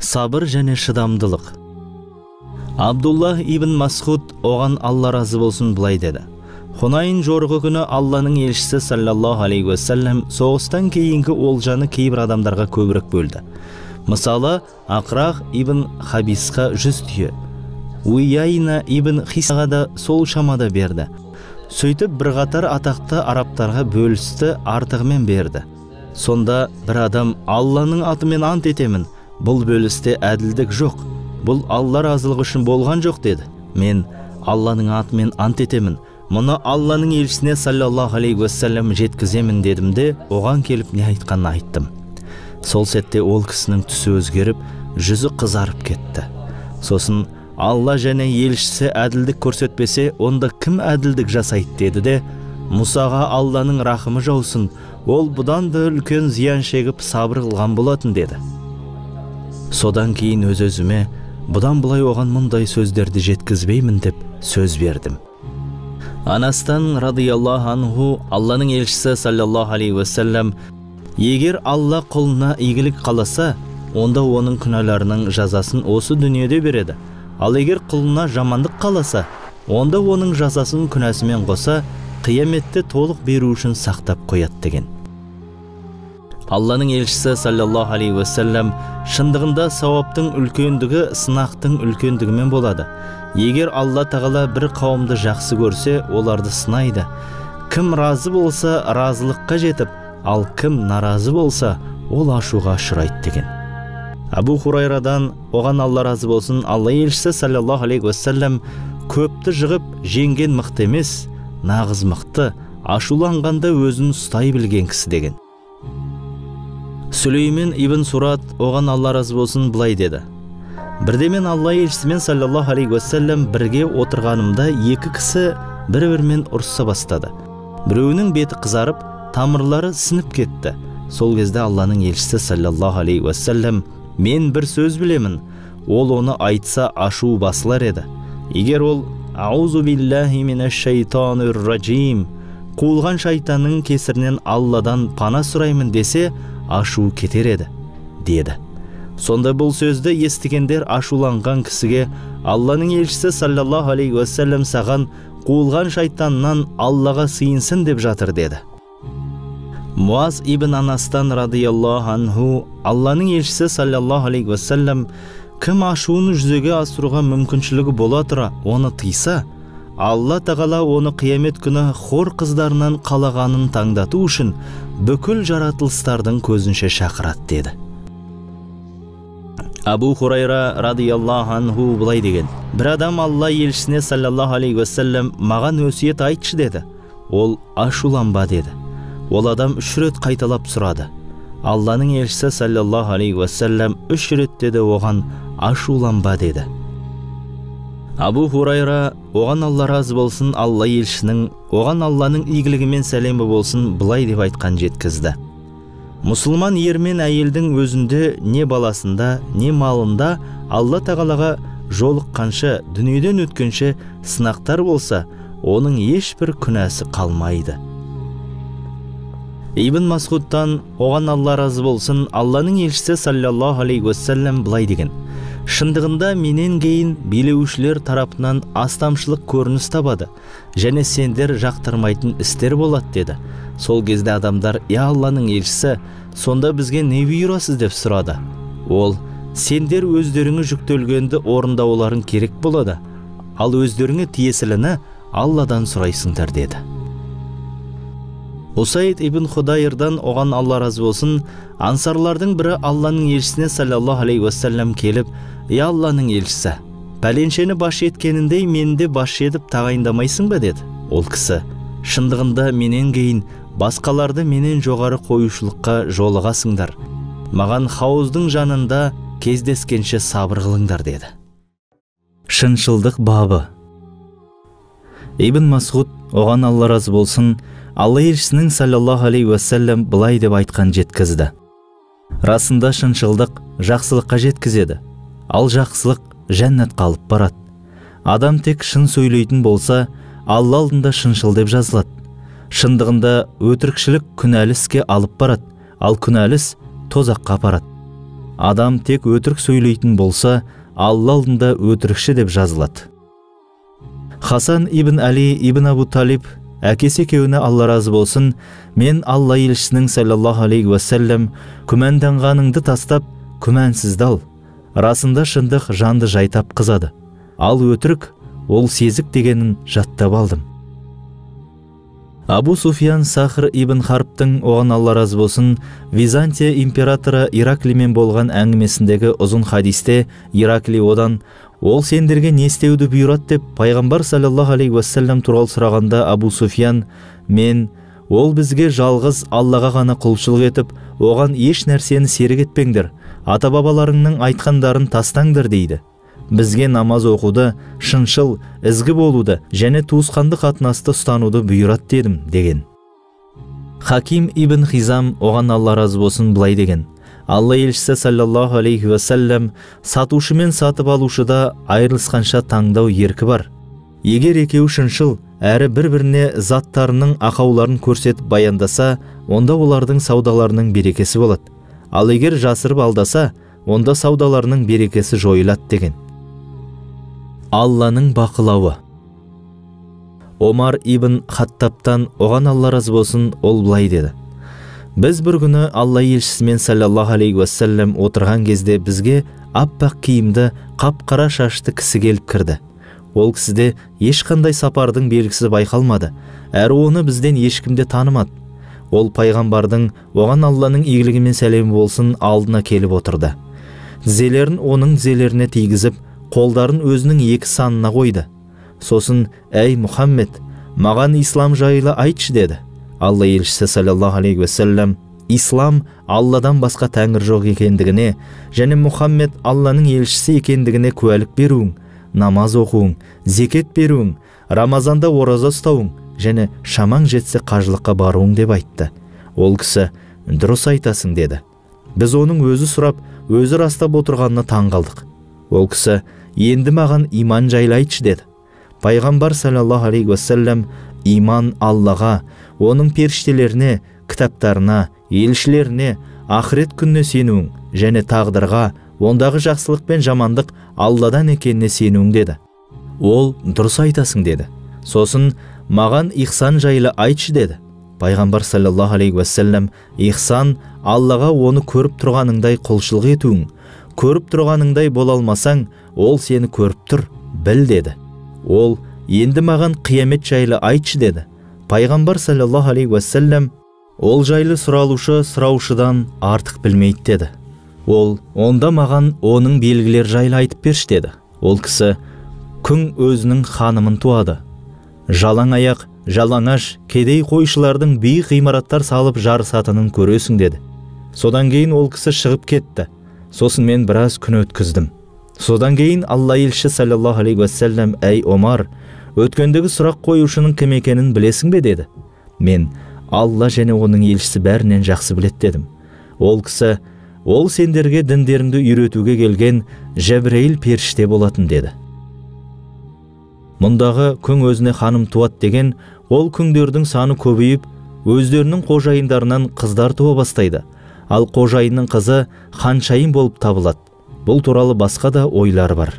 Сабыр және шыдамдылық. Абдуллах ибн Масғуд, оған Алла разы болсын, былай деді: Хунайн жорығы күні Алланың елшісі саллаллаху алейхи уассалам соғыстан кейінгі олжаны кейбір адамдарға көбірек бөлді. Мысалы, Ақрақ ибн Хабисқа 100 түйе, Уяйна ибн Хисаға да сол шамада берді. Сөйтіп бірқатар атақты арабтарға бөлісті артығымен берді. Сонда бір адам: Алланың атымен ант етемін, бұл бөлісте әділдік жоқ, бұл Алла разылығы үшін болған жоқ, деді. Мен Алланың атымен ант етемін, мұны Алланың елшісіне саллаллаху алейхи уассалам жеткіземін, дедім де, оған келіп не айтқанын айттым. Сол сәтте ол кісінің түсі өзгеріп, жүзі қызарып кетті. Сосын: Алла және елшісі әділдік көрсетпесе, онда кім әділдік жасайды, деді де, Мұсаға Алланың рахымы жаусын, ол бұдан да үлкен зиян шегіп сабыр қылған болатын, деді. Содан кейін өз-өзіме бұдан былай оған мұндай сөздерді жеткізбеймін деп сөз бердім. Анастан радиаллаху анху, Алланың елшісі саллаллаху алейхи уассалам: егер Алла құлына игілік қаласа, онда оның күнәларының жазасын осы дүниеде береді. Ал егер құлына жамандық қаласа, онда оның жазасын күнәсімен қоса қияметте толық беру үшін сақтап қояды, деген. Алланың елшісі саллаллаху алейхи уассалам: шындығында сауаптың үлкендігі сынақтың үлкендігімен болады. Егер Алла тағала бір қауымды жақсы көрсе, оларды сынайды. Кім разы болса, разылыққа жетіп, ал кім наразы болса, ол ашуға ұшырайды, деген. Абу Хурайрадан, оған Алла разы болсын, Алла елшісі саллаллаху алейхи уассалам: көпті жығып жеңген мықты емес, нағыз мықты ашуланғанда өзін ұстай білген кісі, деген. Сүлеймен ибн Сурат, оған Алла разы болсын, былай деді: Бірде мен Алла елшісімен саллаллаху алейхи уассалам бірге отырғанымда екі кісі бір-бірімен ұрыса бастады. Біреуінің беті қызарып, тамырлары сініп кетті. Сол кезде Алланың елшісі саллаллаху алейхи уассалам: мен бір сөз білемін, ол оны айтса ашу басылар еді. Егер ол аузу биллахи минаш шайтанир ражим, қуылған шайтанның кесірінен Алладан пана сұраймын десе, ашу кетер еді, деді. Сонда бұл сөзді естігендер ашуланған кісіге: Алланың елшісі саллаллаху алейхи уассалам саған қуылған шайтаннан Аллаға сыйынсын деп жатыр, деді. Муаз ибн Анастан радиаллаху анху, Алланың елшісі саллаллаху алейхи уассалам: кім ашуын жүзеге асыруға мүмкіншілігі бола тұра оны тыйса, Алла тағала оны қиямет күні хор қыздарынан қалағанын таңдату үшін бүкіл жаратылыстардың көзінше шақырады, деді. Абу Хурайра радиаллаху анху былай деген: бір адам Алла елшісіне саллаллаху алейхи уассалам маған өсиет айтшы, деді. Ол: ашуланба, деді. Ол адам 3 рет қайталап сұрады. Алланың елшісі саллаллаху алейхи уассалам 3 ретте де оған ашуланба, деді. Абу Хурайра, оған Алла разы болсын, Алла елшінің, оған Алланың игілігі мен сәлемі болсын, былай деп айтқан жеткізді: Мұсылман ер мен әйелдің өзінде не баласында, не малында Алла тағалаға жолыққанша, дүниеден өткенше сынақтар болса, оның ешбір күнәсі қалмайды. Ибн Масғудтан, оған Алла разы болсын, Алланың елшісі саллаллаху алейхи уассалам былай деген: шындығында менен кейін билеушілер тарапынан астамшылық көрініс табады және сендер жақтырмайтын істер болады, деді. Сол кезде адамдар: я Алланың елшісі, сонда бізге не бұйырасыз, деп сұрады. Ол: сендер өздеріңе жүктелгенді орындауларың керек болады, ал өздеріңе тиесіліні Алладан сұрайсыңдар, деді. Усайд ибн Худайрдан, оған Алла разы болсын, ансарлардың бірі Алланың елшісіне саллаллаху алейхи уассалам келіп: я Алланың елшісі, пәленшені басшы еткеніндей мені де басшы етіп тағайындамайсың ба, деді. Ол кісі: шындығында менен кейін басқаларды менен жоғары қоюшылыққа жолығасыңдар, маған хауыздың жанында кездескенше сабыр қылыңдар, деді. Шыншылдық бабы. Ибн Масғуд, оған Алла разы болсын, Алла елшісінің саллаллаху алейхи уассалам былай деп айтқан жеткізді: расында шыншылдық жақсылыққа жеткізеді, ал жақсылық жәннатқа алып барады. Адам тек шын сөйлейтін болса, Алла алдында шыншыл деп жазылады. Шындығында өтірікшілік күнәлі іске алып барады, ал күнәлі іс тозаққа апарады. Адам тек өтірік сөйлейтін болса, Алла алдында өтірікші деп жазылады. Хасан ибн Али ибн Абу Талиб әкесі екеуіне Алла разы болсын, мен Алла елшісінің саллаллаху алейхи уассалам күмәнданғаныңды тастап, күмәнсізді ал. Расында шындық жанды жайтап қызады, ал өтірік ол сезік дегенін жаттап алдым. Абу Суфиян Сахр ибн Харптың, оған Алла разы болсын, Византия императоры Ираклимен болған әңгімесіндегі ұзын хадисте Иракли одан ол сендерге не істеуді бұйырады деп пайғамбар саллаллаху алейхи уассалам туралы сұрағанда, Абу Суфиян мен ол бізге жалғыз Аллаға ғана құлшылық етіп, оған еш нәрсені серік етпеңдер, ата-бабаларыңның айтқандарын тастаңдар дейді. Бізге намаз оқуды, шыншыл, ізгі болуды және туысқандық қатынасты ұстануды бұйырады дедім деген. Хаким ибн Хизам, оған Алла разы болсын, былай деген: Алла елшісі саллаллаху алейхи уассалам сатушы мен сатып алушыда айырылысқанша таңдау еркі бар. Егер екеуі шыншыл, әрі бір-біріне заттарының ақауларын көрсетіп баяндаса, онда олардың саудаларының берекесі болады. Ал егер жасырып алдаса, онда саудаларының берекесі жойылады деген. Алланың бақылауы. Омар ибн Хаттабтан, оған Алла разы болсын, ол былай деді: Біз бір күні Алла елшісімен саллаллаху алейхи уассалам отырған кезде бізге аппақ киімді, қап-қара шашты кісі келіп кірді. Ол кісіде ешқандай сапардың белгісі байқалмады, әрі оны бізден ешкім де танымады. Ол пайғамбардың, оған Алланың игілігі мен сәлемі болсын, алдына келіп отырды. Тізелерін оның тізелеріне тигізіп, қолдарын өзінің екі санына қойды. Сосын: «Әй Мұхаммед, маған ислам жайлы айтшы» деді. Алла елшісі саллаллаху алейхи уассалам ислам Алладан басқа тәңір жоқ екендігіне және Мұхаммед Алланың елшісі екендігіне куәлік беруің, намаз оқуың, зекет беруің, Рамазанда ораза ұстауың және шамаң жетсе қажылыққа баруың деп айтты. Ол кісі: «Дұрыс айтасың» деді. Біз оның өзі сұрап, өзі растап отырғанына таң қалдық. Ол кісі: «Енді маған иман жайлы айтшы» деді. Пайғамбар саллаллаху алейхи уассалам иман Аллаға, оның періштелеріне, кітаптарына, елшілеріне, ақырет күніне сенуің және тағдырға, ондағы жақсылық пен жамандық Алладан екеніне сенуің деді. Ол: «Дұрыс айтасың» деді. Сосын: «Маған ихсан жайлы айтшы» деді. Пайғамбар саллаллаху алейхи уассалам ихсан Аллаға оны көріп тұрғаныңдай құлшылық етуің, көріп тұрғаныңдай бола алмасаң, ол сені көріп тұр, біл деді. Ол: «Енді маған қиямет жайлы айтшы» деді. Пайғамбар саллаллаху алейхи уассалам ол жайлы сұралушы сұраушыдан артық білмейді деді. Ол: «Онда маған оның белгілері жайлы айтып берші» деді. Ол кісі: «Күн өзінің ханымын туады. Жалаң аяқ, жалаңаш, кедей қойшылардың биік ғимараттар салып жарысатынын көресің» деді. Содан кейін ол кісі шығып кетті. Сосын мен біраз күн өткіздім. Содан кейін Алла елшісі саллаллаху алейхи уассалам: «Әй Омар, өткендегі сұрақ қоюшының кім екенін білесің бе?» деді. Мен: «Алла және оның елшісі бәрінен жақсы біледі» дедім. Ол кісі: «Ол сендерге діндеріңді үйретуге келген Жәбірейіл періште болатын» деді. Мұндағы күн өзіне ханым туады деген, ол күндердің саны көбейіп, өздерінің қожайындарынан қыздар туа бастайды. Ал қожайынның қызы ханшайым болып табылады. Бұл туралы басқа да ойлар бар.